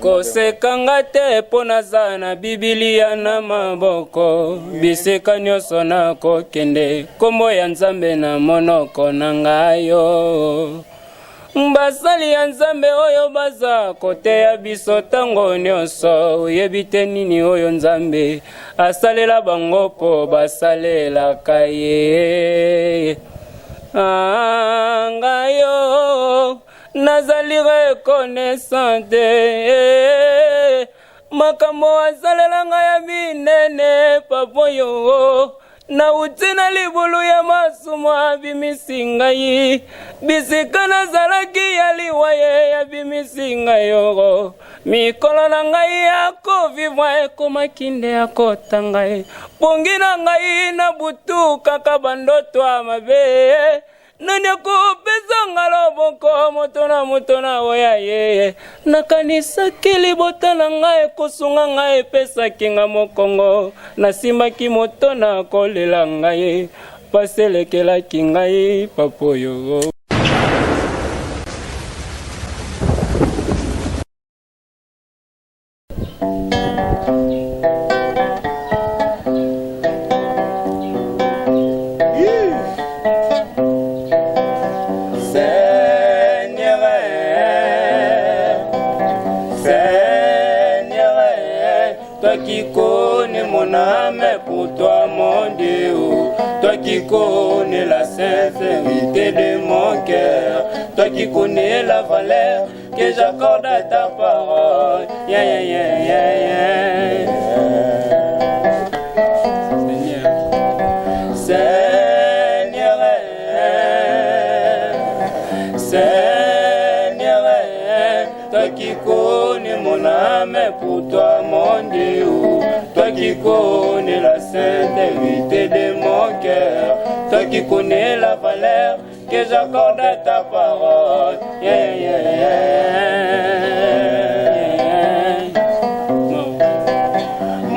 Koseka nga te mpo naza na Bibilia na maboko, bisika nyonso nakokende, nkombo ya Nzambe na monoko na ngai yo. Basali ya Nzambe oyo baza koteya biso ntango nyonso, oyebi te nini oyo Nzambe asalela bango mpo basalelaka ye. Ah, ngai yo nazali reconnaissante makambo asalela ngai ya minene papa yo Nauti na libulu ya masumu abimisi ngai bisika nazalaki ya liwa ye abimisi ngai yoko mikolo na ngai ya kovivre ekomaki nde ya kotanga ye pongi na ngai na butu kaka bandoto ya mabe Nani akopesa nga loboko moto na moto na oya ye nakanisaki libota na ngai ekosunga ngai epesaki nga mokongo nasimbaki moto na kolela ngai pasi elekelaki ngai papoyo Toi qui connais mon âme, pour toi mon Dieu, toi qui connais la sincérité de mon cœur, toi qui connais la valeur que j'accorde à ta parole. Yeah, yeah, yeah, yeah, yeah. Seigneur, Seigneur, Seigneur, toi qui connais mon âme, pour toi mon Dieu, toi qui connais la sainteté de mon cœur, toi qui connais la valeur que j'accorde à ta parole. Yeah, yeah, yeah.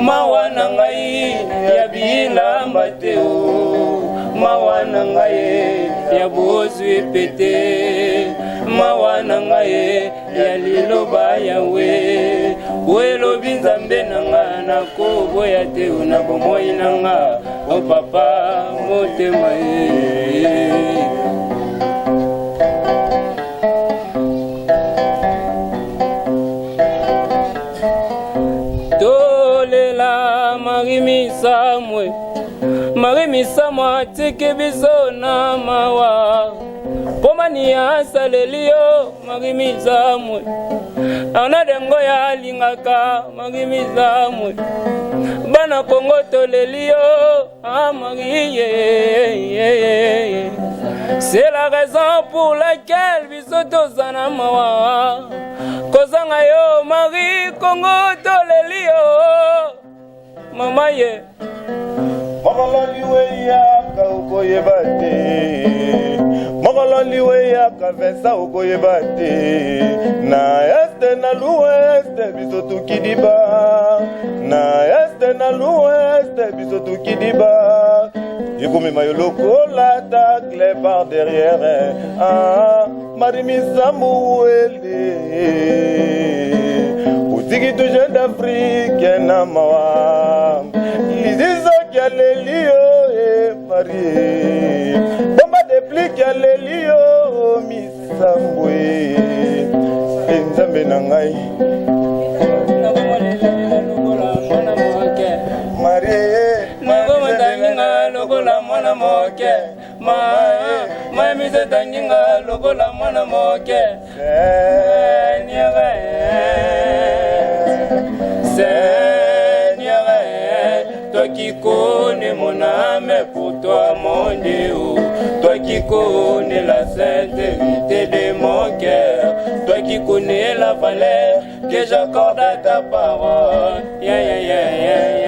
Mawa na ngai ya bilamba te o mawa na ngai ya bozwi pete mawa na ngai ya liloba yawe oyo elobi nzambe na nga nakoboya te na bomoi na nga o papa motema ye tolela mari misamwe mari misamwe atiki biso na mawa mpo mani asaleli yo Mari Mizamwe Arnaud Ngoya alingaka Mari Mizamwe Bana Kongo toleli yo ah Marie C'est la raison pour laquelle biso toza na mawa kozanga yo Marie Kongo toleli yo mama ye mokolo liwa eyaka okoyeba te mokolo liwa eyaka vensa okoyeba te na este na l'ouest biso tukidiba na este na l'ouest biso tukidiba ekomema yo lokola tacle par derrière ah, Marimisa Muwele otiki toujours d'Afrique na mawa lizizoki aleli yo e marie bomba depliki aleli yo misambo e e nzambe na ngai marie nakomotanginga lokola mwana moke ma miso etangi nga lokola mwana moke Seigneur Seigneur toi qui connais mon âme pour toi mon Dieu toi qui connais la sainteté de mon cœur toi qui connais la valeur que j'accorde à ta parole yeah, yeah, yeah, yeah, yeah.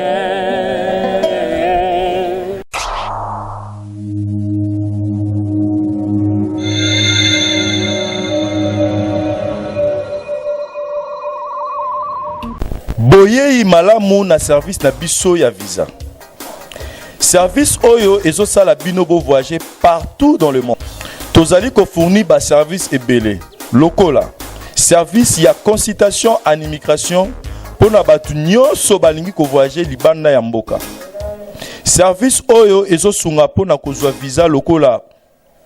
Boyeyi malamu na service na biso ya visa. Service oyo ezosala bino bo voyager partout dans le monde. Tozali ko fournir ba service ebele lokola. Service ya consultation en immigration mpo na bato nyonso balingi kovoyage libanda ya mboka. Service oyo ezosunga mpo na kozwa visa lokola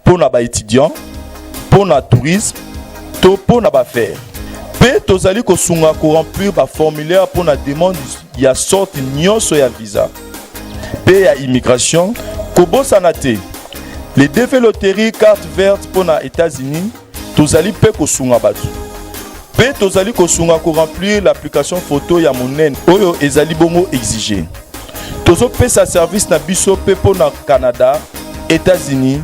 mpo na baetudiant, mpo na tourisme to mpo na baaffaire. Mpe tozali kosunga koremplir baformulaire mpo na demande ya sorte nyonso ya visa mpe ya immigration. Kobosana te le DV loterie carte verte mpo na États-Unis. Tozali mpe kosunga bato mpe tozali kosunga koremplir l'application photo ya monene oyo ezali bongo exige. Tozopesa service na biso mpe mpo na Canada, États-Unis,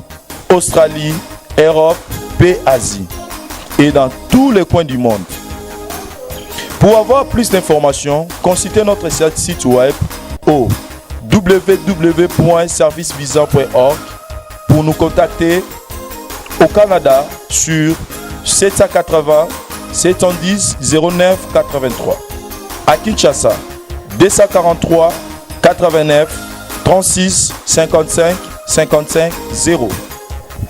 Australie, Europe mpe Asie et dans tous les coins du monde. Pour avoir plus d'informations, consultez notre site web au www.servicevisa.org. Pour nous contacter au Canada sur 780 710 09 83. À Kinshasa, 243 89 36 55 55 0.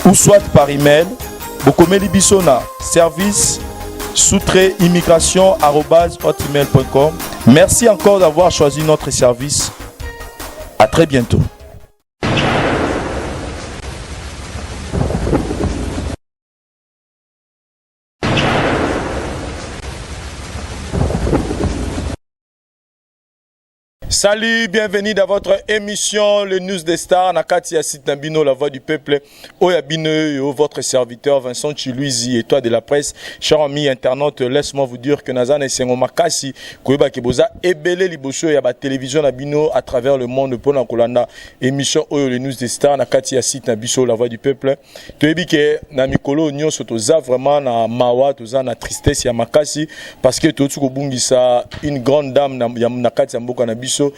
Ou soit par email, bokomeli biso na service sous-trait immigration hotmail.com. Merci encore d'avoir choisi notre service. À très bientôt. Salut, bienvenue dans votre émission Le News des Stars. Nakati ya site na bino, la voix du peuple. Oya bino yo, votre serviteur Vincent Chiluizi et toi de la presse. Chers amis internautes, laisse-moi vous dire que naza na esengo makasi koyeba ke boza ebele liboso ya ba télévision na bino à travers le monde pona kolanda émission oyo Le News des Stars nakati ya site na biso, la voix du peuple. Toyebi ke na mikolo nyonso toza vraiment na mawa, toza na tristesse ya makasi parce que touti kobungisa une grande dame na, ya, na kati ya mboka na biso,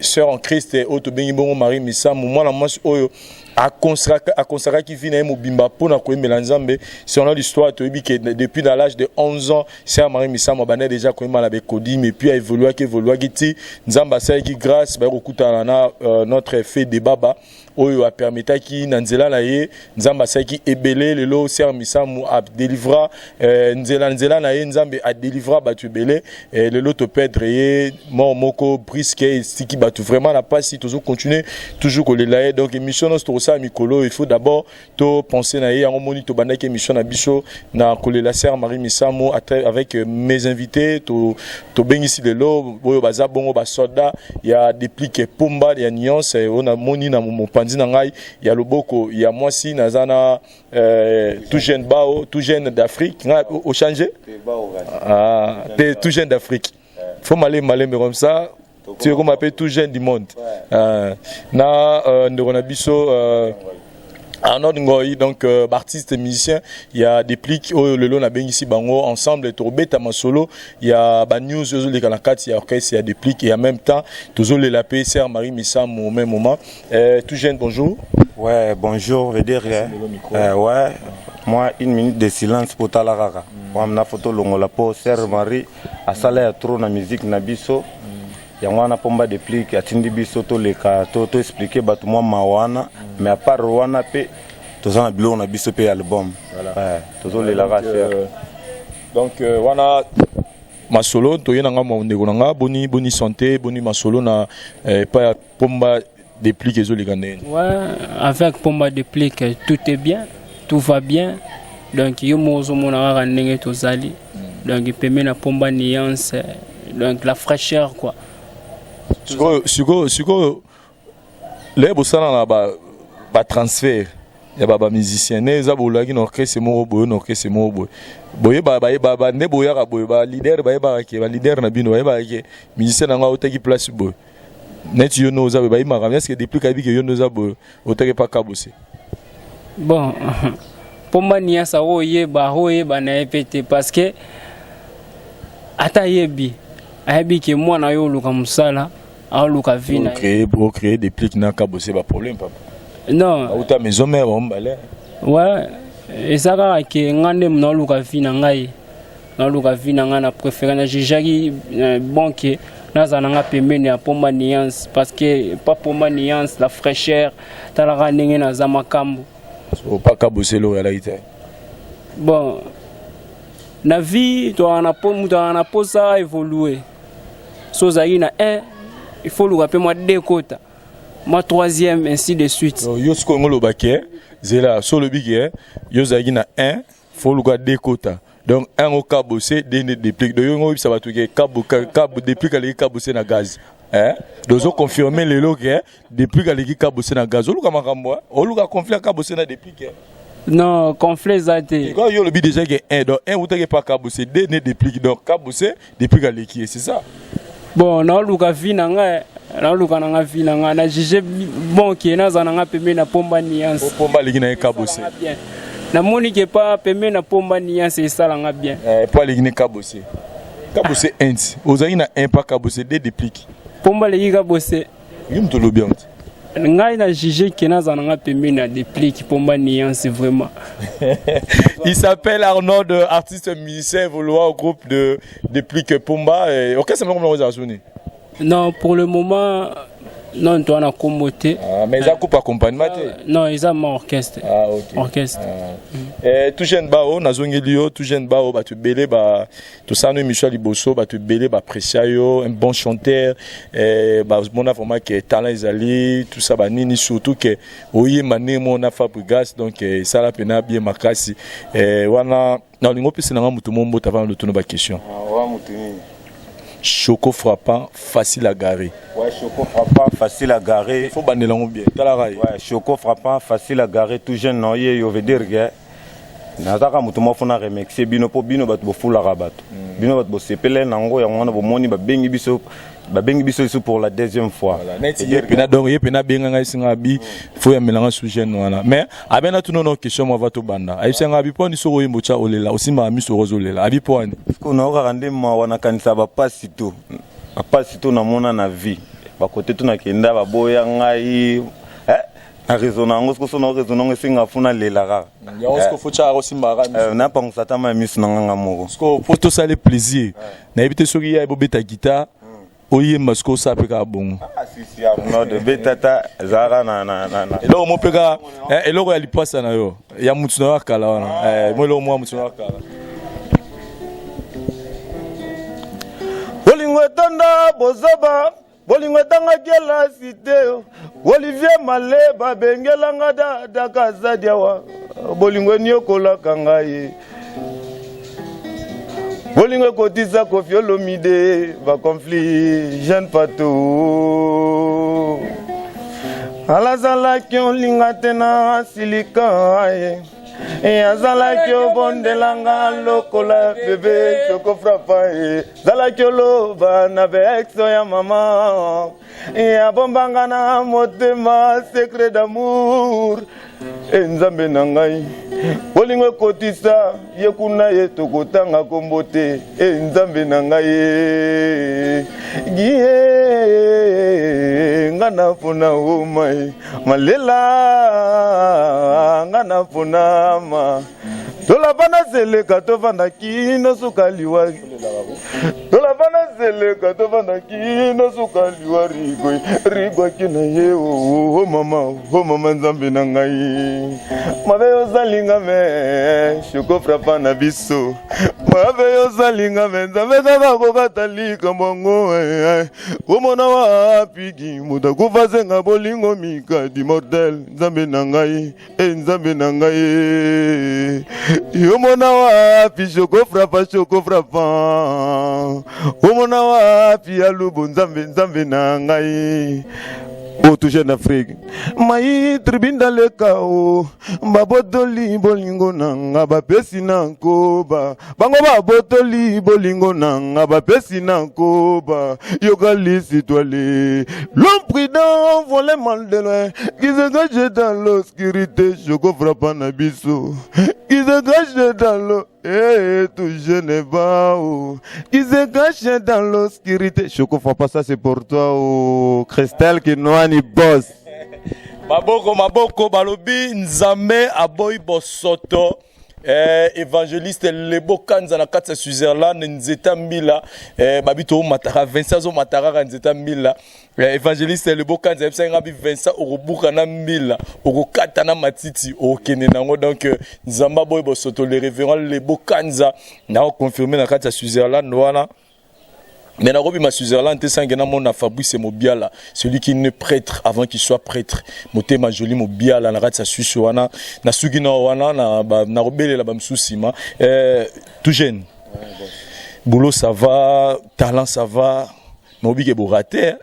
sœur en Christ oyo tobengi bongo Marie Misamu, mwana mwasi oyo akonsacraki vie na ye mobimba mpona koyembela Nzambe. Selon l'histoire, toyebi ke depuis dans l'âge de 11 ans, sœur Marie Misamu abandaki déjà koyemba na Bekodim et puis aévoluaki, évoluaki ti Nzambe asalaki grâce baye kokutana na notre fait de baba oyo apermetaki na nzela na ye Nzambe asalaki ebele. Lelo sœur Misamu adelivra nzela na ye, Nzambe adelivra bato ebele. Lelo toperdre ye, mort moko brusque esiki bato vraiment na pasi. Tozocontinue toujours kolela ye. Donc émission nyonso tokosala mikolo, il faut d'abord topenser na ye. Yango moni tobandaki émission na biso na kolela sœur Marie Misamu avec mes invités. Tobengisi lelo oyo baza bongo basoldat ya Déplique Pomba ya Nuance. Oyo namoni na mopanzi na ngai ya loboko ya mwasi, naza na tout jeune bao, tout jeune d'Afrique. Ngai ochange, ah, te, tout jeune d'Afrique, faut malembe malembe comme ça tu es comme appelé tout jeune du monde. Na ndeko na biso Arnold Ngoy, donc artiste musicien, il y a Déplique oyo lelo nabengisi bango ensemble tobeta masolo, il y a ba news oyo leka na kati ya orchestre ya Déplique et en même temps tozolela pe sœur Marie Misamu au même moment. Tout jeune, bonjour. Ouais, bonjour, veut dire ouais, moi une minute de silence pour tala kaka. Moi na photo longola po sœur Marie asala ya trop na musique na biso. Yango wana Pomba Déplique atindi biso toleka to expliquer bato mwa mawa wana, mais à part wana mpe toza na biloko na biso mpe album. Ouais, tozolelaka sœur. Donc wana masolo toye na nga mwa ndeko na nga. Boni boni santé, boni masolo na epai ya Pomba Déplique ezoleka ndenge? Ouais, avec Pomba Déplique, tout est bien, tout va bien. Donc yo moko ozomona kaka ndenge tozali. Donc pembeni na Pomba Nuance, donc la fraîcheur quoi. Sikoyo leye bosala na batransfert ya bamusicien ne eza bolaki na orchestre moko boye, na orchestre moko boye, boyeba bayeba nde boyaka boye, baleader bayebaka ke baleader na bino bayebaka ke musicien nango autaki place boye, neti yo nde oza boye, bayimaka. Est ce que depuis kayebi ke yo nde oza boye, otaki pa Kabose? Bon, Pomba Nuance akoyeba, akoyeba na ye mpe te parce que ata ayebi, ayebi ke mwana oyo oluka mosala, aoluka vie na ye. Ocréer Déplique na Kabose baproblème, papa? Non. Auta maison mère baombale. Ouais, eza kaka ke nga nde naoluka vie na ngai, naoluka vie na ngai. Na préféré, na jugeaki bon ke nazala na nga pembeni ya Pomba Nuance parce que pa Pomba Nuance, la fraîcheur, talaka ndenge naza makambo. Pa Kabose eloko ezalaki te? Bon. Na vie tozalaka na po moto azalaka na posa évoluer. So ozalaki na 1, il faut luka mpe mwa 2 kota, mwa troisième, ainsi de suite. Yo sikoyo ngo oloba ke, zela, so olobi ke yo ozalaki na 1, faut luka 2 kota, donc 1 o Kabose, 2 nde Déplique. Donc yo ngo oyebisa bato ke Kabo Déplique aleki Kabose na gaz, hein? Donc ozo confirmer lelo ke Déplique aleki Kabose na gaz. Oluka makambo, hein? Oluka conflit ya Kabose na Déplique, hein? Non, conflit eza te. Quand yo olobi déjà ke 1, donc 1 utaki pa Kabose, 2 nde Déplique, donc Kabose, Déplique aleki ye, c'est ça? Bon, naoluka vie na ngai, naoluka na nga vie na ngai, na juge bon ke naza na nga pembeni na Pomba Nuance. Pomba aleki na ye Kabose. Bien, namoni ke pa pembeni na Pomba Nuance esalanga bien. Po aleki ne Kabose. Kabose 1, ozalaki na 1 pa Kabose, 2 Déplique. Pomba aleki Kabose. Yo moto olobi yango te. Ngai na juge ke naza na nga pembeni na Déplique, Pomba Nuance, vraiment. Il s'appelle Arnold, artiste musicien évoluant au groupe de Déplique Pomba. Et orchestre moko moko ezala soni? Non, pour le moment non, toa na kombo te. Ah, mais eza groupe accompagnement te? Non, eza ma orchestre. Ah, ok. Orchestre. Eh, tout jeune bao nazongeli yo, tout jeune bao, bato ebele ba tosala no émission ya liboso, bato ebele baapprécia yo, un bon chanteur, eh, bamona vraiment ke talent ezali, tout ça, banini, surtout ke oyemba ndenge moko na Fabrigas, donc esala mpena bien makasi. Eh, wana na olingi opesa nanga motu mo mbota vana lotuna baquestion. Wa motu nini? Choco Frappant, facile à garer. Ouais, Choco Frappant, facile à garer. Faut bandela yango bien, talaka ye. Ouais, Choco Frappant, facile à garer, tout jeune na ye yo, veut dire que nazaka moto moko fona remercier bino, mpo bino bato bofulaka bato, bino bato bosepele nango, yango wana bomoni babengi biso, babengi biso lisu pour la deuxième fois. Neti ye pena, donc ye pena abenga ngai, esinga abi fo yamelanga su jeune wana, mais abena tuna no question mo ava tobanda, ayebisa ngai abi mpo ani soki oyemba otya olela, osimbaka miso, ozolela, abi mpo ani? Sikoyo naokaka nde mawa, nakanisa bapasi to bapasi to namona na vie, bakote to nakenda, baboya ngai, eh, na raison yango. Sikoyo so na raison yango, esenga fo nalela kaka. Yango sikoyo fo tyaka osimbaka miso. Eh, napangusa ata ma miso na nganga moko. Sikoyo mpo tosala plaisir, nayebi te soki ye bobeta guitare, oyemba, sikoyo osala mpe kaka bongo. Ah, si si, Arnaud, betata ezalaka na Eloko mo mpe kaka, eloko ya lipasa na yo, ya mutu na yo ya kala wana, mo eloko mo ya mutu na yo ya kala. Bolingo etonda bozoba, bolingo etangaki elasi te. Olivier Maleba abengelanga dada Kazadiawa. Bolingo eniokolaka ngai, bolingo ekotisa Kofi Olomide baconflit. Jeune Pato alazalaki olinga te na silika ye e azalaki obondelanga lokola bebe. Choco Frappant ye zalaki oloba na beexo ya mama e abombanga na motema secret d'amour. E Nzambe na ngai, bolingo ekotisa ye kuna, ye tokotanga kombo te. E Nzambe na ngai, e gie nga napona omai malela, nga napona ma tolapa na seleka, tovanda kino suka liwa, tolapa na seleka, tovanda kino suka liwa. Rigoi rigwaki na ye o mama, o mama, Nzambe na ngai, mabe osalinga me Choco Frappant na biso, mabe osalinga me Nzambe kaka kokata likambo yango. Omona wapiki moto akufa zenga bolingo mikadi mortel. Nzambe na ngai, e Nzambe na ngai, yomona wapi Choco Frappant, Choco Frappant, omona wapi alubo? Nzambe, Nzambe na ngai, o tout jeune Afrique mai tribindaleka o babotoli bolingo na nga, bapesi na nkoba bango, babotoli bolingo na nga, bapesi na nkoba. Yoka lisitwale: l'homme prudent voit le mal de loin, qui se cache dans l'obscurité. Choco Frappant na biso, qui se cache dans l'eau. Eh, tout jeune bao qui se cache dans l'obscurité. Choco Frappant, ça c'est pour toi, oh, Christelle Kinwani boss. Maboko, maboko, balobi Nzambe aboyi bosoto. Eh, évangéliste Lebo Kanza na kati ya Switzerland nzeta mbila eh, babi tomataka Vincent azomataka kaka nzeta mbila eh, évangéliste Lebo Kanza yebisaki nga bi Vincent okobuka na mbila okokata na matiti okokende nango donc euh, Nzambe aboyi bosoto le révérend Lebo Kanza na oconfirme na kati ya Switzerland wana. Mais nakobima Switzerland te sans que namona Fabrice Mobiala, celui qui ne prêtre avant qu'il soit prêtre. Motema joli Mobiala na kati ya Suisse wana, na suki na wana na ba, nakobelela ba misusu nsima. Euh, tout jeune. Boulot ça va, talent ça va, mais obike bo rater. Hein?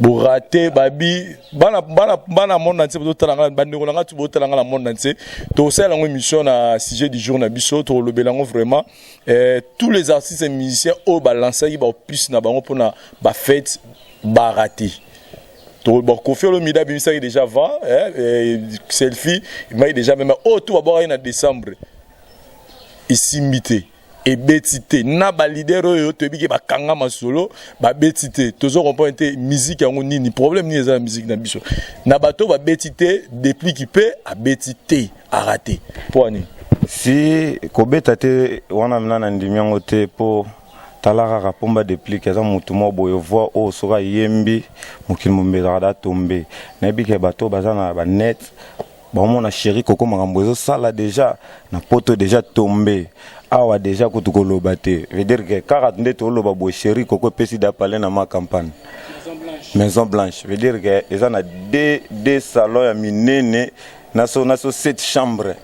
Borate babi bana bana bana monde entier bozotala nga, bandeko na nga tu bozotala nga na monde entier. Tosala yango émission na sujet du jour na biso, tolobela yango vraiment. Eh, tous les artistes et musiciens oyo balansaki baopus na bango mpona bafete barate. To bon, Koffi Olomide abimisaki déjà avant eh, eh, selfie emaki déjà meme oyo to babwakaki na décembre esimbi te, ebeti te. Na ba leader oyo toyebi ke bakanga masolo babeti te, tozo comprendre te musique yango nini, problème nini eza na musique na biso. Na bato babeti te, Deplick mpe abeti te, arate mpo ani? Si kobeta te wana mina na ndimi yango te, mpo tala kaka Pomba Deplick aza motu moko boye, voix oyo soki ayembi mokili mobimba ezalaka da tombe. Nayebi ke bato baza na banet baomona Chéri Koko makambo ezosala déjà na poto déjà tombe awa déjà kutu koloba te, veut dire que kaka nde toloba boye Chéri Koko epesi da palais na ma campagne Maison Blanche, veut dire que eza na deux salons ya minene na so sept chambre,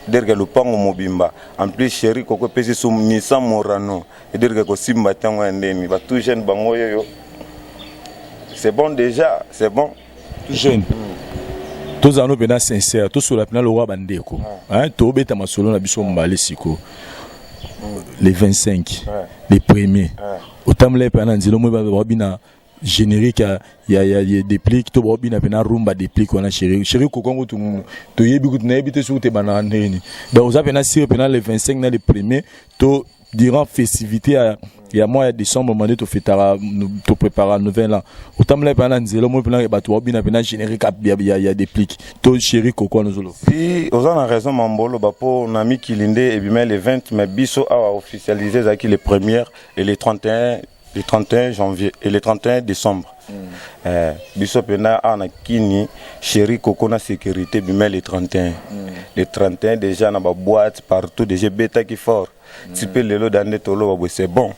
dire que lopango mobimba. En plus Chéri Koko epesi so Nissan Morano, veut dire que kosimba ntango ya ndeni batout jeune bango oyo, c'est bon déjà, c'est bon. Tout jeune, tozala no mpena sincère, tosola mpena lokwa bandeko, hein, tobeta masolo na biso mobale. Sikoyo les 25, les premiers, otambola mpe na nzela omoi babina générique ya Deplick to baobina mpena rumba Deplick wana, chéri chéri Kokongo toyebi kutu nayebi te soki tebandaka ndeni. Donc oza mpena sûr mpena le 25 na le premier to durant festivité ya mois ya décembre mande tofetaka, toprépara nouvel an, otambola mpena na nzela omoi mpena bato baobina mpena générique ya Deplick to Chéri Koko wana ozoloba? Si, oza na raison mambolo mpo na mikili nde ebima le 20, mais biso awa officialisé ezalaki le première et le 31, le 31 janvier et le 31 décembre. Eh, biso mpena awa na kini Chéri Koko na sécurité ebima le 31. Le 31 déjà na baboîte partout déjà ebetaki fort. Ti mpe lelo da nde toloba boye c'est bon.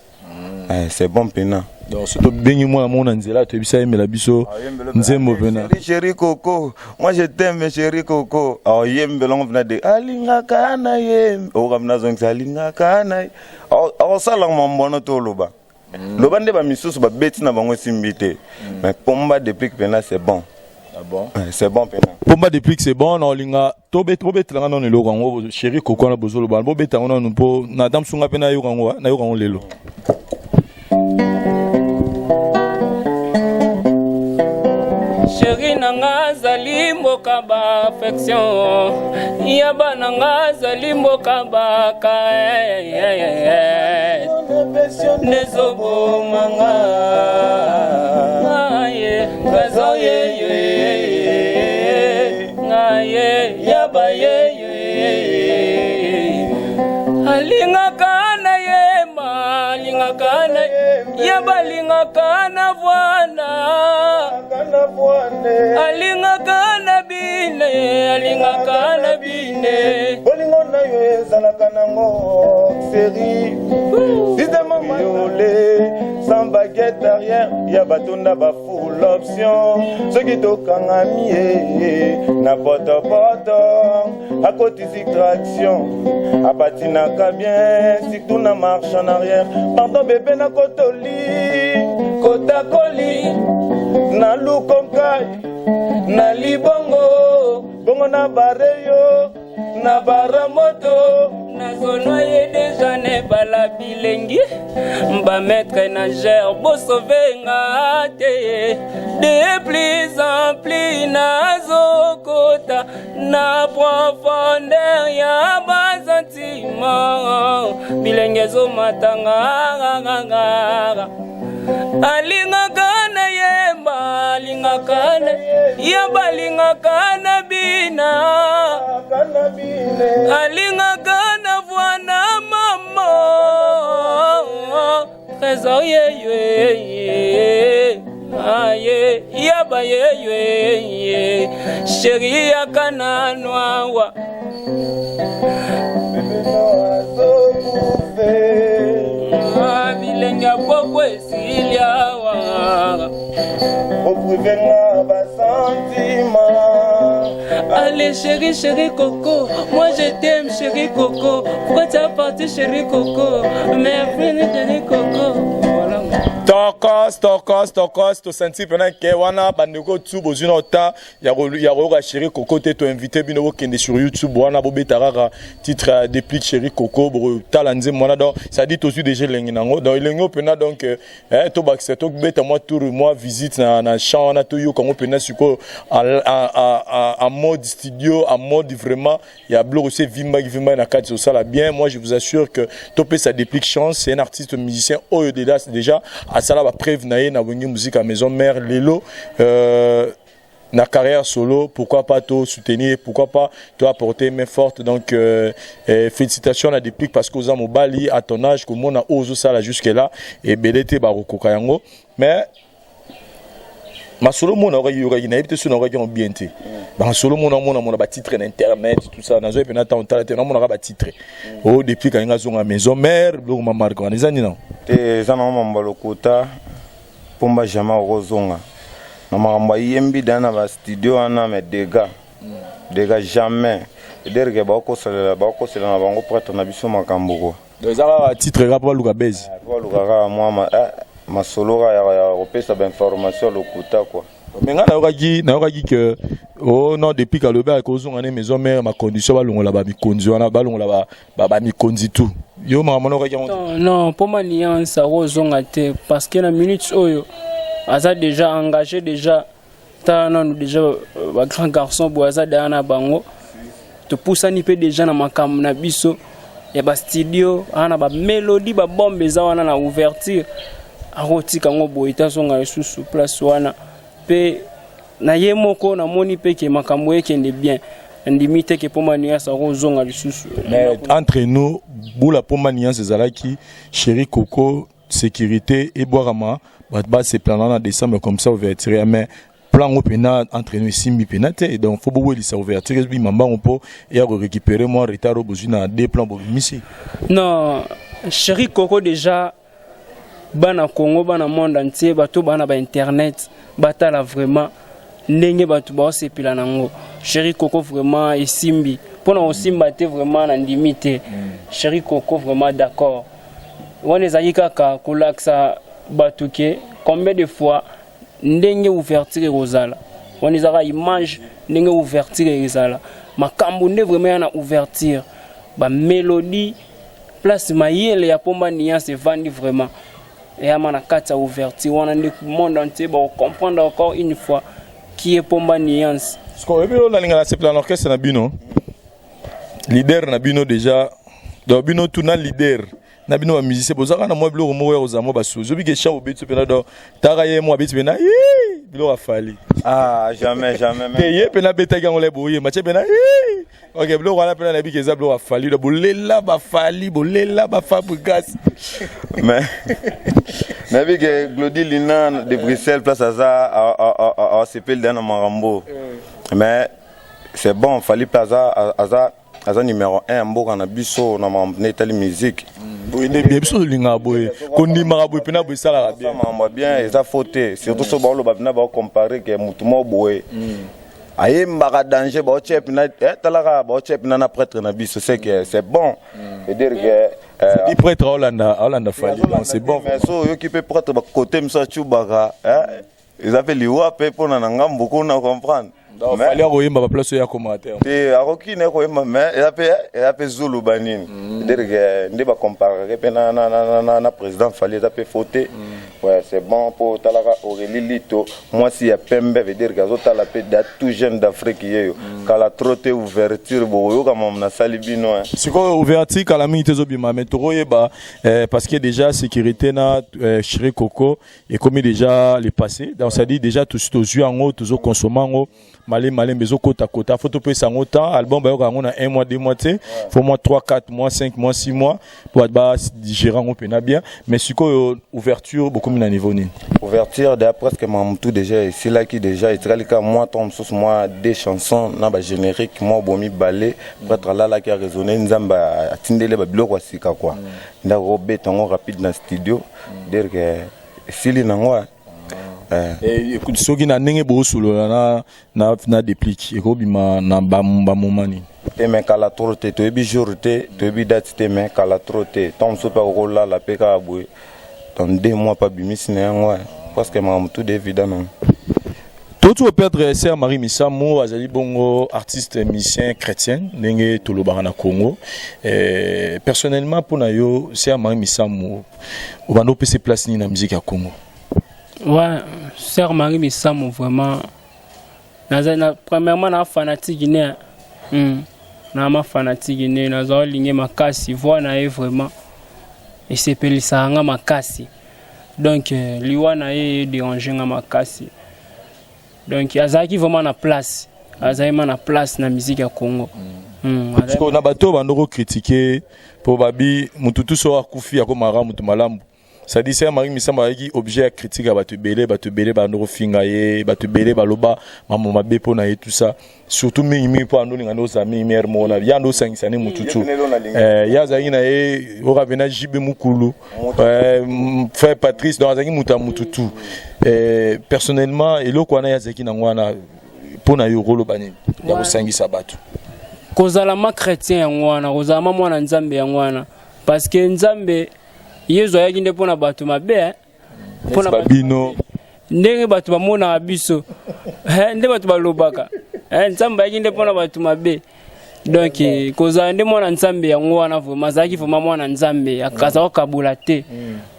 Eh, c'est bon mpena. Donc so tobengi mwana moko na nzela, toyebisa yembela biso nzembo mpena. Chéri Koko, moi je t'aime chéri Koko, ayembela ngo mpena de alingaka na ye okoka mpena azongisa alingaka na ye akosalaka mambono. Toloba loba nde bamisusu babeti na bango esimbi te, mais Pomba Deplick mpena c'est bon. Ah bon? Ouais, c'est bon mpena. Pomba Deplick c'est bon. Na olinga bobetelanga nano eloko yango Chéri Koko wana bozoloba, bobeta yango nano mpo na ata mosunga mpe nayoka yango, nayoka yango lelo. Chéri na nga azali mboka baaffection ya bana nga azali mboka baka nezobomanga ngaye ngazoyeye ngaye yabayeye alingaka na yema alingaka na ye balingaka na vwana alingaka na bine alingaka na bine. Bolingo na yo ezalaka nango série système yole sans baguette arrière ya batonda bafull option soki tokangami ye na potopoto akotisi traction apatinaka bien surtout na marche en arrière. Pardon bébé, nakotoli kotakoli na lukonkai na libongo bongo na bare yo na baramoto. Nazonwa ye déjà nebala bilengi bamaître nageur bosovenga te de plus en plus nazokota na profondeur ya basentiments bilenge ezomatanga alingaka na yemba alingaka na ye balingaka na bina. Alingaka na voix na mama Trésor ye aye yaba ye chéri yaka nanu awa. Bilenge ya poko esili awa. Oprivenga basentima. Allez chéri, chéri Coco, moi je t'aime chéri Coco. Pourquoi tu as parti chéri Coco? Mais chéri Coco. Voilà. Tokos, tokos, tokos, tosanti mpena ke wana bandeko tu bozwi na ota ya koyoka Chéri Coco te. Toinvite bino bokende sur YouTube wana, bobeta kaka titre ya Déplique Chéri Coco, bokotala nzembo wana. Donc c'est-à-dire tozwi déjà elengi nango, donc elengi oyo mpena. Donc tobakisa, tobeta mwa tour, mwa visite na champ wana, toyoka yango mpena sikoyo en mode studio, en mode vraiment ya biloko osi evimbaki vimbaki na kati, osala bien. Moi je vous assure que topesa Déplique chance. C'est un artiste musicien oyo déjà asala bapreuve na ye na Wenge Musique ya Maison Mère. Lelo na carrière solo, pourquoi pas to soutenir, pourquoi pas to apporter main forte? Donc félicitations à Déplique, parce que oza mobali à ton âge, komona oyo ozosala jusque là, ebele te bakokoka yango. Mais masolo mona okaki yokaki, nayebi te soki nakokaki yango bien te. Masolo mona mona mona batitre na internet, tout ça, nazoyi mpena ntango tala te, namonaka batitre oyo Déplique alingi azonga Maison Mère. Biloko mamarke wana eza nini nango? Te, eza nango mambo ya lokuta. Mpomba jamais okozonga na makambo ayembi da na bastudio wana. Mais dega dega, jamais ederke bakosalela na bango prêtre na biso makambo ko. Donc eza kaka titre kaka mpo baluka base? Baluka kaka mwa masolo kaka ya kopesa bainformation ya lokuta quoi. Mais ngai nayokaki ke oh non, depuis kalobi akozonga ne Maison Mère, macondition balongola bamikonzi wana, balongola bamikonzi tout. Yo makambo nayokaki yango? Non, Mpoma Nuance akozonga te, parce que na minute oyo aza déjà engagé. Déjà tala nanu déjà bagrand garçon boye aza deya na bango. Topusani mpe déjà na makambo na biso ya bastudio aa na bamélodie, babombe eza wana na ouverture. Akotika yango boye te, azonga lisusu place wana. Mpe na ye moko namoni mpe ke makambo ekende bien. Ndimi te ke Mpoma Nuance akozonga lisusu. Mais entre nous, bula Mpoma Nuance ezalaki Chéri Coco, sécurité ebwakama, bato baseplana na décembre comme ça ouverture. Mais plan ngo mpena entre nous esimbi mpena te. Donc faut bowelisa ouverture ebima mbango mpo eya korécupérer mwa retard oyo bozwi na deux plans bobimisi. Non, Chéri Coco déjà, bana Congo, bana monde entier, bato bana bainternet batala vraiment ndenge bato baosepela nango. Chéri Coco vraiment esimbi. Mpona kosimba te, vraiment nandimi te. Chéri Coco vraiment d'accord, wana ezalaki kaka kolakisa bato ke combien de fois ndenge ouverture ekozala. Wana ezalaka image ndenge ouverture ezala, makambo nde vraiment ya na ouverture, bamélodie, place mayele ya Pomba Nuance evandi vraiment eyama na kati ya ouverture wana nde monde entier bakocomprendre encore une fois qui est Pomba Nuance. Oyebi oyo nalinga na sepela na orchestre na bino, leader na bino déjà. Donc bino tu na leader na bino bamusicien bozalaka na mwa biloko moko ya kozala mwa basuzi. Oyebi ke champ obeti mpena, donc taka ye mo abeti mpena biloko afali. Ah, jamais, jamais. Te, ye mpena abetaki yango le boyemba tie mpena. Ok, biloko wana mpena nayebi ke eza biloko afali. Donc bolela bafali, bolela bafabrigas. Mais nayebi ke Glodi Lina de Bruxelles, place aza, asepeli da na makambo. Mais c'est bon, Fali mpe aza numéro 1 ya mboka na biso na makambo na etali musique. Boye nde bien, biso tolingaka boye, kondimaka boye mpena, boye esalaka bien. Makambo ya bien eza faux te, surtout so baoloba mpena, baocompare ke motu moko boye ayembaka danger, baotie mpena talaka, baotie mpena na prêtre na biso, c'est que c'est bon, c'est dire que Di prêtre aolanda Fali, donc c'est bon. Mais so oyoki mpe prêtre bakote mosu acubaka, eza mpe liwa mpe mpona na ngambo kuna, comprendre. Fali akoyemba baplace oyo akomaka te. Te, akoki na koyemba, mais eza mpe zulu banini, c'est-à-dire que nde bacomparake mpe na président Fali, eza mpe faux te. Ouais, c'est bon mpo otalaka Aurélie Lito, mwasi ya pembe, veut dire que azotala mpe da tout jeune d'Afrique yeyo. Kala trop te, ouverture bokoyoka mama nasali bino, hein. Sikoyo ouverture kala mingi te ezobima, mais tokoyeba parce que déjà sécurité na chéri coco ekomi déjà le passé. Donc ça dit déjà tosi tozwi yango, tozokonsoma yango malembe malembe, ezokota-kota. Faut topesa yango temps. Album bayoka yango na 1 mois, 2 mois te, faut mois 3, 4 mois, 5 mois, 6 mois po bato badigérer yango mpena bien. Mais sikoyo ouverture bokomi na niveau nini? Ouverture déjà presque mamutu déjà esilaki déjà, etikali kaka mwa ntango mosusu, mwa deux chansons na bagénérique mwa bomi bale. Prêtre alalaki, araisonne, Nzambe atindeli babiloko ya sika kua ndako, obeta yango rapide na studio, dire que esili nango. Écoute, soki na ndenge bosolola na Déplique, ekobima na bamoma nini? Te, mais kala trop te. Toyebi jour te, toyebi date te, mais kala trop te. Ntango mosusu mpe akokolala mpe kaka boye, dans 2 mois mpe abimisi na yango, presque makambo tout évident nango. Toti koperdre sœur Marie Misamu, azali bongo artiste musicien chrétien ndenge tolobaka na Congo. Personnellement, mpona yo, sœur Marie Misamu obanda opesa place nini na musique ya Congo? Ouais, sœur Marie Misamu, vraiment naza na, premièrement na fanatique ne, na ma fanatique ne, naza olinge makasi. Voix na ye vraiment esepelisaka nga makasi. Donc liwa na ye edérange nga makasi. Donc azalaki vraiment na place, azalaki ma na place na musique ya Congo. Sikoyo na bato oyo bando kocritiquer mpo babi mutu tu so akufi akomaka mutu malamu, c'est-à-dire sœur Marie Misamu azalaki objet ya critique ya bato ebele. Bato ebele bando kofinga ye, bato ebele baloba mambo mabe mpo na ye, tout ça, surtout mingimingi mpo ando olinga nde ozala mingi mere moko na ya ndo osangisa ne mutu tu. Ye azalaki na ye okabe na JB Mukulu, frère Patrice, donc azalaki moto ya mutu tu. Personnellement, eloko wana ye azalaki nango wana, mpo na yo okoloba nini ya kosangisa bato? Kozala ma chrétien yango wana, kozala ma mwana Nzambe yango wana, parce que Nzambe Yezu ayaki nde mpona bato mabe, eh? Mpona babino. Ndenge bato bamonaka biso, nde bato balobaka, Nzambe ayaki nde mpona bato mabe. Donc kozala nde mwana Nzambe yango wana. Vraiment azalaki vraiment mwana Nzambe, aza kokabola te.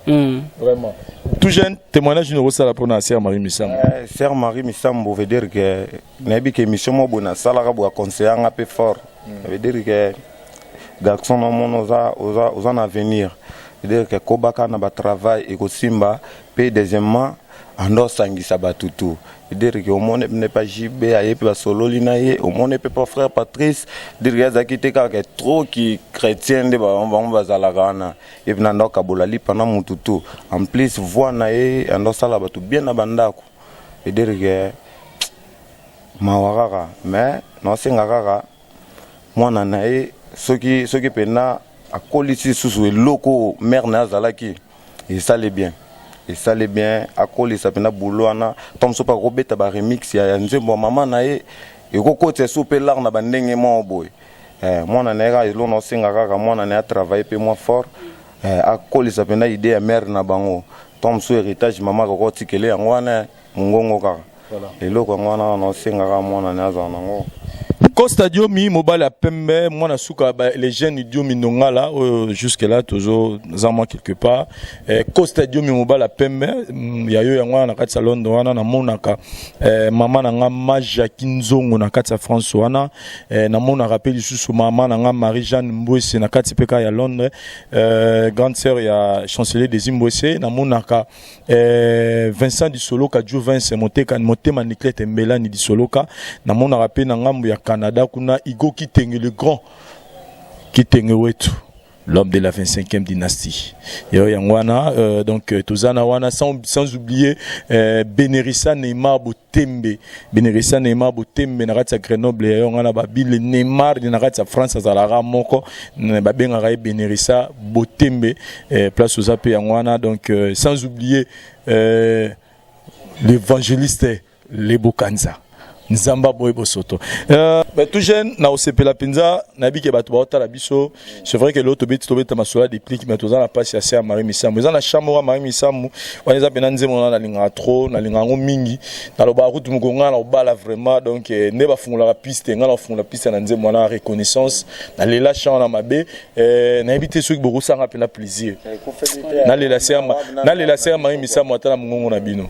Vraiment tout jeune, témoignage nini okosala mpona sœur Marie Misambo? Sœur Marie Misambo, veut dire que nayebi ke émission moko boye nasalaka boye, aconseillanga mpe fort. Veut dire que garçon namona oza na avenir, veut dire que kobaka na batravail ekosimba. Mpe deuxièmement, ando osangisa bato tu, veut dire que omoni ne pa JB aye mpe basololi na ye, omoni mpe pa frère Patrice, dire que azalaki te kaka trop ki chrétien nde bango bazalaka wana. Epi na ndo akabola lipa na mutu tu. En plus voix na ye ando osala bato bien na bandako, veut dire que mawa kaka. Mais naosenga kaka mwana na ye, soki mpena akolisi lisusu eloko mare na ye azalaki, esali bien, esali bien. Akolisa mpena bulo wana, to mosusu mpe akobeta baremix ya nzembo ya mama na ye, ekokotisa esu mpe lar na bandenge moko boye. Mwana na ye kaka eloko naosenga kaka, mwana na ye atravaille mpe mwa fort, akolisa mpena idée ya mare na bango. To mosusu héritage mama akokotikele yango wana, mongongo kaka, eloko yango wana naosenga kaka mwana na ye azala nango. Costa Diomi, mobali ya pembe, mwana suka les jeunes Diomi Ndongala oyo jusque là tozo za quelque part. Costa Diomi, mobali ya pembe, ya yo yango wana na kati ya Londres wana. Namonaka mama na nga ma Jackie Nzongo na kati ya France wana. Namonaka mpe lisusu mama na nga Marie Jeanne Mbwese na kati mpe kaka ya Londres, grande sœur ya chancelier des Mbwese. Namonaka Vincent Disoloka, Joe Vince Moteka Motema Niclette Mbelani Disoloka. Namonaka mpe na ngambo ya Canada kuna Igo Kitenge, le grand Kitenge wetu, l'homme de la 25e dynastie. Yo yango wana, donc tozana wana, sans oublier Benerissa Neymar Botembe, Benerissa Neymar Botembe na kati ya Grenoble. Yo wana babile Neymar na kati ya France azalaka moko babengaka ye Benerissa Botembe, place oza pe yango wana. Donc sans oublier l'évangéliste Lebo Kanza. Nzambe aboyi bosoto. Mais tout jeune na osepela mpenza, nayebi ke bato baotala biso. C'est vrai que lelo tobeti, tobeta masolo ya Déplique, mais toza na mpasi ya sœur Marie Misamu. Eza na chambre ya Marie Misamu wana, eza mpena nzembo wana nalingaka trop, nalingaka yango mingi. Nalobaka kutu moko ngai na kobala vraiment. Donc nde bafungolaka piste, ngai na kofungola piste na nzembo wana reconnaissance. Nalela chant wana mabe. Nayebi te soki bokosanga mpena plaisir nalela sœur Marie Misamu ata na mongongo na bino.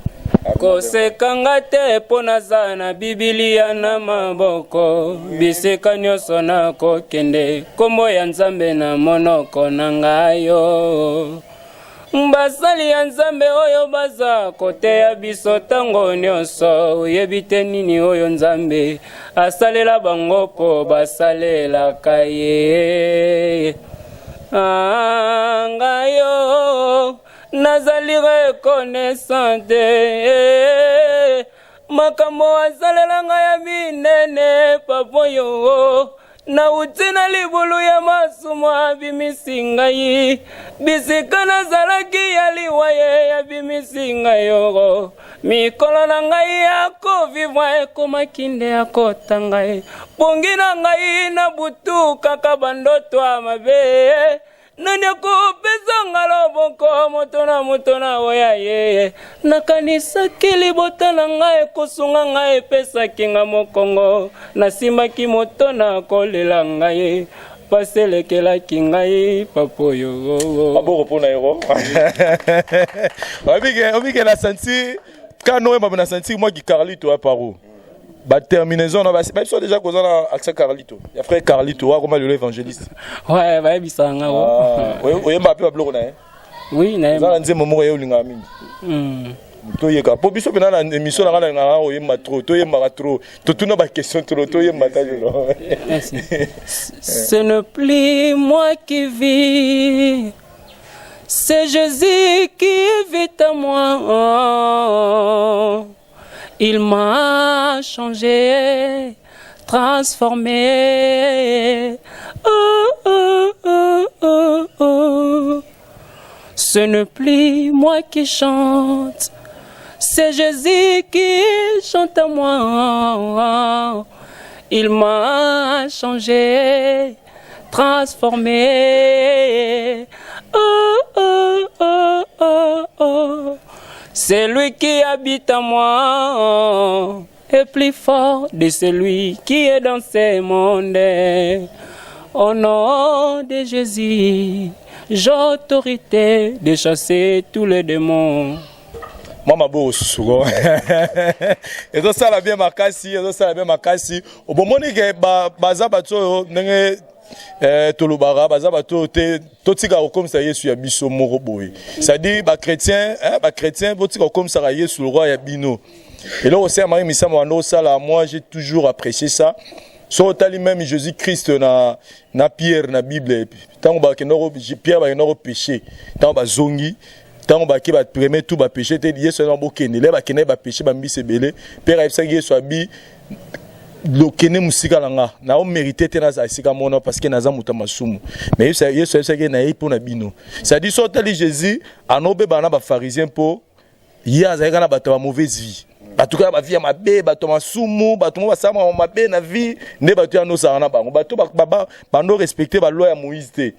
Kosekanga te mpo naza na Bibilia na maboko. Bisika nyonso nakokende, nkombo ya Nzambe na monoko na ngai. Yo basali ya Nzambe oyo baza koteya biso ntango nyonso, oyebi te nini oyo Nzambe asalela bango mpo basalelaka ye. Ah, ngai yo nazali reconnaissante, makambo asalela ngai ya minene. Papa yo nauti na libulu ya masumu, abimisi ngai bisika nazalaki ya liwa, ye abimisi ngai yoko. Mikolo na ngai ya kovivre ekomaki nde ya kota ngai pongi na ngai na butu, kaka bandoto ya mabe. Nani akopesa nga loboko? Moto na moto na oya ye. Nakanisaki libota na ngai ekosunga ngai, epesaki nga mokongo. Nasimbaki moto na kolela ngai, pasi elekelaki ngai, papa oyo. Maboko mpona yero. Obike na senti kano oyemba na senti mwaki Carlito ya paro baterminaison na babiso déjà koza na accent Carlito ya frère Carlito akoma lelo évangéliste. Ouais, bayebisaka nga. Oyemba mpe babiloko na ye? Oui. Eza na nzembo moko ye olingaka mingi? Toyeka mpo biso mpena na émission na nga, nalingaka oyemba trop, toyembaka trop, totuna baquestion trop, toyemba ta lelo. Ce n'est plus moi qui vis, c'est Jésus qui vit en moi. Il m'a changé, transformé. Oh. Ce n'est plus moi qui chante, c'est Jésus qui chante en moi. Il m'a changé, transformé. Oh. C'est lui qui habite en moi est plus fort de celui qui est dans ce monde. Au nom de Jésus, j'ai autorité de chasser tous les démons. Mwa maboko susuko ezosala bien makasi, ezosala bien makasi. Obomoni ke baza bato oyo ndenge tolobaka, baza bato oyo te. Totika kokomisa Yesu ya biso moko boye, c'est-à-dire bachrétien, bachrétien, botika kokomisaka Yesu le roi ya bino. Eloko sœur Marie Misamu bando osala, moi j'ai toujours apprécié ça. So otali même Jésus Christ na Pierre na Bible, ntango bakenda, Pierre bakenda kopêcher, ntango bazongi, ntango bake bapremier tour bapêcher te, Yesu aza bokende le, bakende bapêcher bambisi ebele. Pierre ayebisaki Yesu abi: "Lokende mosika na nga, na omérite te nazala esika mona parce que naza moto ya masumu." Mais Yesu ayebisaki na ye mpo na bino, c'est-à-dire so otali Jésus anobebana na bapharisien mpo ye azalaki kaka na bato ya mauvaise vie, bato kaka bavie ya mabe, bato ya masumu, bato mo basalaka mabe na vie, nde bato ya nosala na bango. Bato bando respecte baloi ya Moïse te,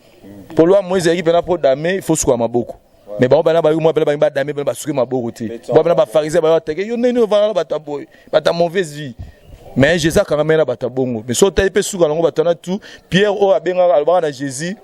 po loi ya Moïse ezalaki mpena mpo dame faut suka maboko. Mais bango bana bayoki mwa pena bangi badame pena basuki maboko te. Bo pena bapharisien bayo atake yo ndeni ovanda na bato ya boye, bato ya mauvaise vie. Mais Jésus akangami na bato ya bongo. Mais so otali mpe suka nango, bato wana tu, Pierre oyo abengaka, alobaka na Jésus: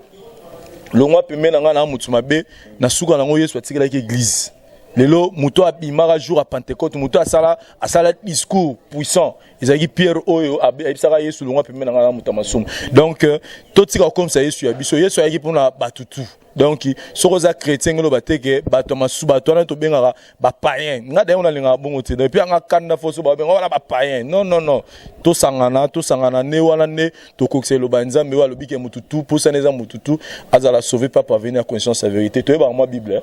"Longwa pembeni na ngai, na motu mabe." Na suka nango, Yesu atikelaki église. Lelo moto abimaka jour ya Pentecôte, moto asala discours puissant, ezalaki Pierre oyo ayebisaka Yesu: "Longwa pembeni na ngai, na moto ya masumu." Donc totika kokomisa Yesu ya biso. Yesu ayaki mpona bato tu. Donc soki oza chrétien, ngelo bateke bato ya masu, bato wana tobengaka bapayen. Nga daye nalingaka bongo te. Et puis anga kanda foso babenga wana bapayen. Non, non, non, tosangana, tosangana nde wana nde tokokisa eloba ya Nzambe oyo alobi ke motu tu mposana eza motu tu azala sauvé pa parvenir à conscience ya vérité. Toyebaka mwa Bible,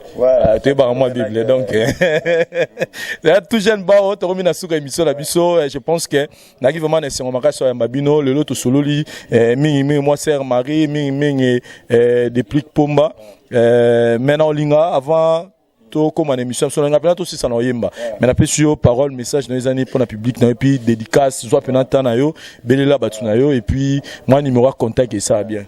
toyebaka mwa Bible. Donc tout jeune bao, tokomi na suka émission na biso. Je pense que nayaki vraiment na esengo makasi oyamba bino lelo. Tosololi mingimingi mwa sœur Marie, mingimingi Déplique Pomba. Maintenant olinga avant Tokóma na émission biso nanga mpena tosisa na oyemba, mais napesi yo parole. Message na yo eza nini mpona public na yo? Et puis dédicace, zwa mpena temps na yo, belela bato na yo, et puis mwa numéro ya contact esala bien.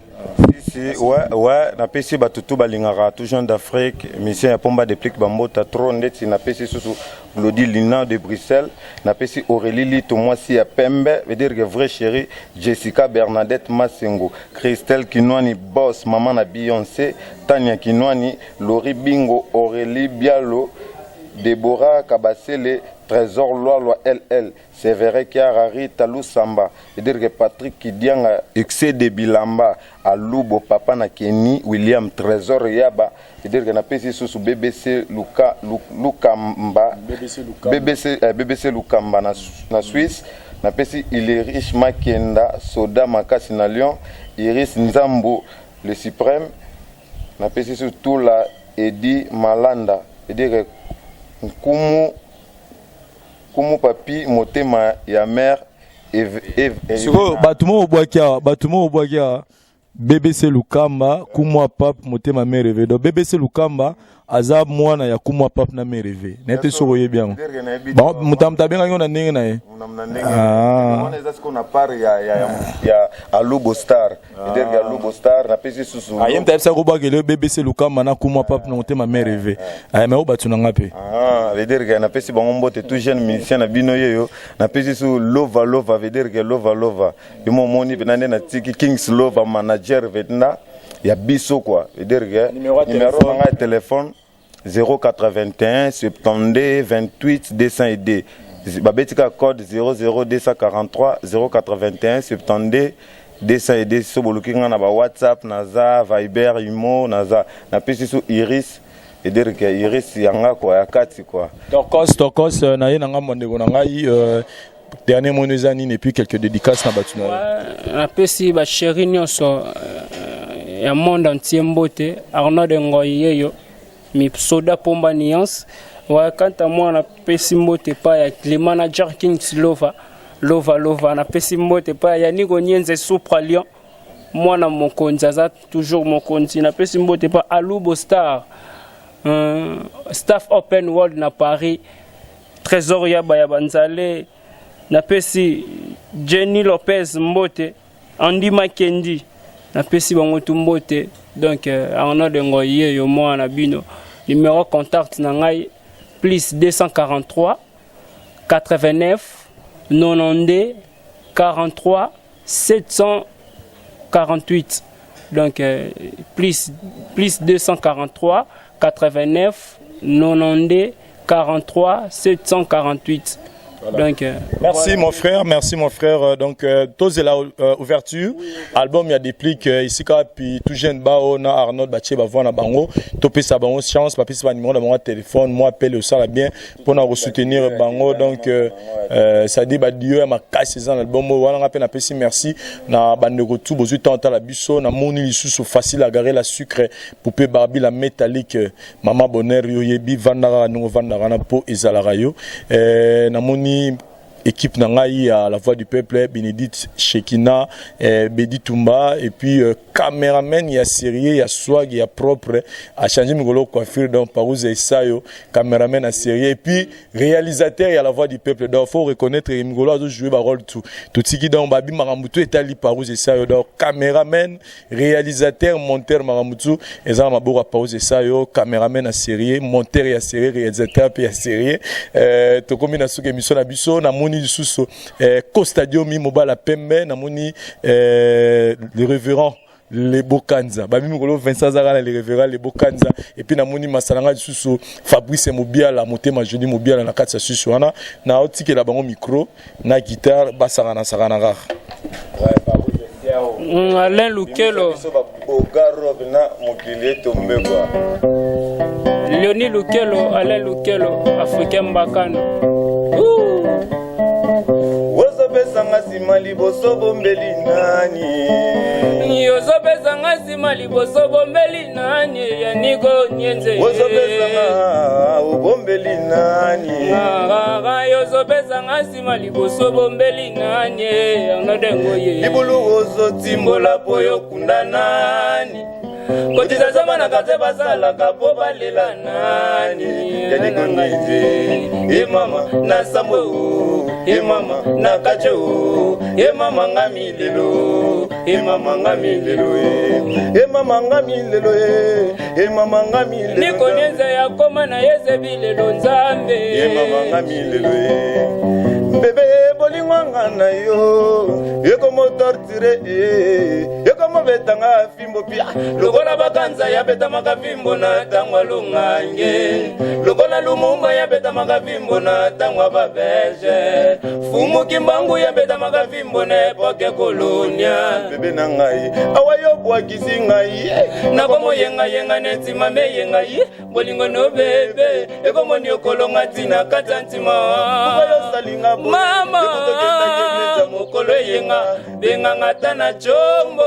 Si, ouais, napesi bato tu balingaka tout jeune d'Afrique, mission ya Pomba Déplique, bambota trop. Ndeti napesi susu Glodi Lina de Bruxelles, napesi Aurélie Lito, mwasi ya pembe, veut dire que vrai chéri, Jessica Bernadette Masengo, Christelle Kinwani, boss, mama na Beyoncé, Tania Kinwani, Lori Bingo, Aurélie Bialo, Deborah Kabasele, Trésor Lwalwa LL, Sévéré Kiara, Rita Lusamba, veut dire que Patrick Kidianga, Excès de Bilamba, Alubo, papa na Kenny, William Trésor Yaba, veut dire que napesi susu BBC Luka, Lukamba, BBC Lukamba. BBC, BBC Lukamba na Suisse, napesi Ilerish Makenda, Soda Makasi na Lyon, Iris Nzambo, le suprême, napesi susu Tula Edi Malanda, veut dire que Nkumu Kumu Papi Motema ya mère. Sikoyo bato moko obwaki awa, bato moko obwaki awa, BBC Lukamba, Kumwa Pape Motema Mereve. Donc BBC Lukamba aza mwana ya Kumwa Pape na Mereve. Naye te soki oyebi yango. Bon, moto moto abengaki ngo na ndenge na ye. Ah. Wana eza sikoyo na part ya Alubo Star, c'est-à-dire Alubo Star, napesi susu. Aye, moto ayebisaki kobwakele BBC Lukamba na Kumwa Pape na Motema Mereve. Aye, mais oyo bato na nga mpe. Ah, veut dire que napesi bango mbote, tout jeune musicien na bino yeyo. Napesi su Lova Lova, veut dire que Lova Lova yo momoni mpena nde natiki Kings Lova, manager vetna ya biso quoi, veut dire que Numéro ya numéro téléphone. na ngai ya téléphone 081 72 28 202. Babeti kaka code 00243 081 72 202. So boluki nga na ba WhatsApp, naza Viber, Imo naza. Napesi so Iris, c'est-à-dire que Iris yanga quoi, ya kati quoi. Tokos, tokos, na ye na ngambo ya ndeko na ngai, dernier mot eza nini, et puis quelques dédicaces na bato na yo? Napesi bachéri nyonso ya monde entier mbote. Arnaud Ngoi yeyo misoda Pomba Nuance. Ouais, quant à moi, napesi mbote epai ya le manager Kings Lova Lova Lova, napesi mbote epai ya Yaniko Nienze Supra Lion, mwana mokonzi aza toujours mokonzi. Napesi mbote epai Alubo Star, staff Open World na Paris, Trésor Yaba ya Banzale. Napesi Jenny Lopez mbote, Andy Makendi, napesi bango tu mbote. Donc Arnaud Ngoye yo mwana bino. Numéro contact na ngai plus 243 89 92 43 748. Donc plus 243 89 92 43 748. Voilà. Donc, merci, voilà. Mon frère, merci mon frère. Donc, tozela ouverture, album ya Déplique ici puis tout jeune bao na Arnold batie ba voix na bango, topesa bango chance, bapesa ba numéro na bango téléphone, moi appel au sala bien pour na soutenir bango. Donc ça dit ba dio ya makasi eza na album wana. Nga pe na pesi merci na bandeko tout bozui temps la biso na moni lisusu facile à garer la sucre poupée Barbie la métallique, maman bonheur yo yebi vandaka ndongo vandaka na po ezalaka yo. Namoni équipe na ngai à la Voix du Peuple, Bénédicte Shekina, Bedi Tumba, et puis caméraman ya sérieux, ya swag, ya propre, a changé mikolo coiffure, donc Parouze Esayo, caméraman ya sérieux, et puis réalisateur ya la Voix du Peuple. Donc faut reconnaître mikolo azo jouer ba rôle tout tout tiki. Donc babi makambo tout etali Parouze Esayo, donc caméraman, réalisateur, monteur, makambo tout eza na maboko ya Parouze Esayo, caméraman ya sérieux, monteur ya sérieux, réalisateur pe ya sérieux. Tokomi na suki émission na biso. Namoni lisusu Costa Diomi mobala pembe, namoni le révérend Lebo Kanza, babi mikolo Vincent azaka na le révérend Lebo Kanza, et puis namoni masala nga lisusu Fabrice Mobiala Motema Joli Mobiala na kati ya susu wana. Na otikela bango micro na guitare, basakana sakana kaka. Alain Lukelo. Bogaro na mokili etombe kwa. Leoni Lukelo, Alain Lukelo, Africain Mbakano. Ozopesanga nsima liboso bombeli nani? Ozopesanga nsima liboso bombeli nani? Yaniko Nienze. Ozopesanga obombeli nani? Ozopesanga nsima liboso bombeli nani? Arnaud Ngoye. Libulu ozotimbola po yokunda nani? Kotisa zamba na kate basalaka po balela nani Yanikondize e mama na sambo e mama na kacho e mama ngami lelo e mama ngami lelo e mama ngami lelo e mama ngami lelo Nikonienze ya koma na yezebi lelo Nzambe e mama ngami lelo e bebe bolingo nga na yo ekomotortire ekomobetanga fimbo pia. Lokola bakanza yabetamaka fimbo na ntango alungange, lokola Lumumba yabetamaka fimbo na ntango ya babelge, Fumu Kimbangu yabetamaka fimbo na époque coloniale. Bebe na ngai awa yo bwakisi ngai. Nakomoyengayenga neti mame yengai bolingo no bebe ekomoni okolonga ntina kati ya ntima. Osalinga boye, mama ekotokendaki eglise. Mokolo eyenga benganga ata na combo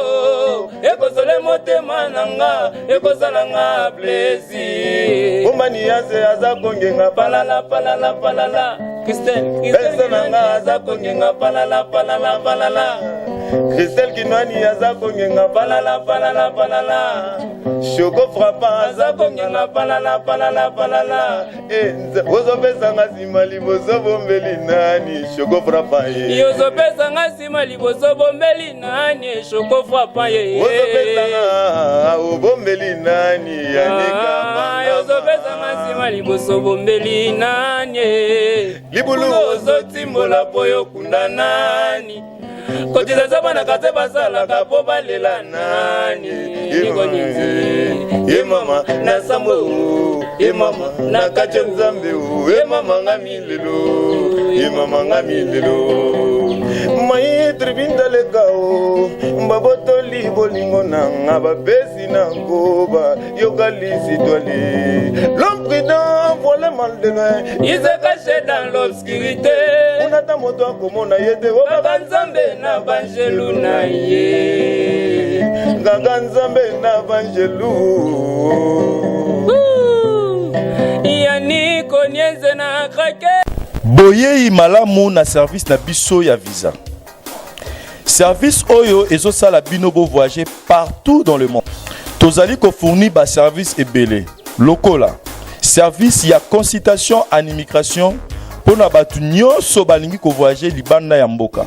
ekozole motema na nga ekozala nga plaisir. Bombani yaze aza kongenga. Palala palala palala Christelle. Pesa na nga aza kongenga palala palala palala. Christelle Kinwani aza kongenga. Palala palala palala. Shoko Frappa aza kongenga palala palala palala. Ozopesanga nsima liboso bombeli nani, Shoko Frappa ye? Yozopesanga nsima liboso bombeli nani, Shoko Frappa ye? Ozopesanga obombeli nani, Yanika? Yozopesanga nsima liboso bombeli nani? Libulu. Ozotimbola mpo yokunda nani? Kotisa nzamba na kate basalaka mpo balela nani? Nikoninzi. Ye mama na sambo. Ye mama na kati ya Nzambe o ye mama ngami lelo ye mama ngami lelo mai tribindaleka o babotoli bolingo na nga bapesi na nkoba yoka lisitwali. L'homme prudent voit le mal de loin. Il se cache dans l'obscurité. Kuna ata moto akomona ye te. Kaka Nzambe na banjelu na ye. Kaka Nzambe na banjelu. Yani konienze na krake. Boyei malamu na service na biso ya visa, service oyo ezosala bino bovoyager partout dans le monde. Tozali kofournir baservice ebele lokola service ya consultation en immigration mpo na bato nyonso balingi kovoyager libanda ya mboka,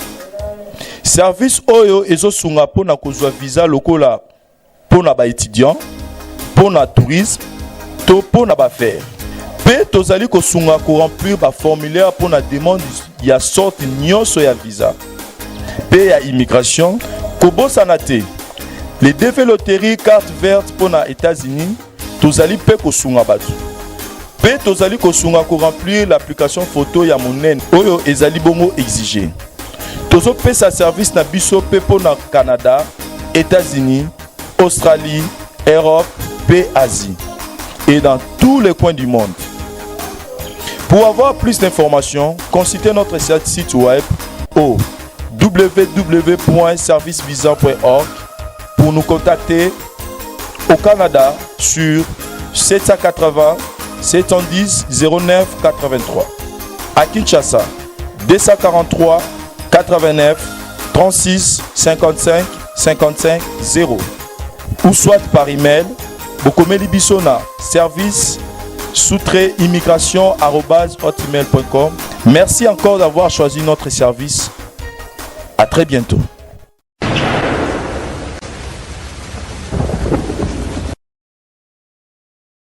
service oyo ezosunga mpo na kozwa visa lokola mpo na baétudiant, mpo na tourisme to mpo na baaffaire, mpe tozali kosunga koremplir baformulaire mpo na demande ya sorte nyonso ya visa mpe ya immigration. Kobosana te le DV loterie, carte verte mpo na États-Unis. Tozali mpe kosunga bato mpe tozali kosunga koremplir l'application photo ya monene oyo ezali bongo exige. Tozopesa service na biso mpe mpo na Canada, États-Unis, Australie, Europe mpe Asie et dans tous les coins du monde. Pour avoir plus d'informations, consultez notre site web au www.servicevisa.org. Pour nous contacter au Canada sur 780 710 09 83. À Kinshasa, 243 89 36 55 55 0. Ou soit par email, bokomeli biso na service-immigration@hotmail.com. Merci encore d'avoir choisi notre service. À très bientôt.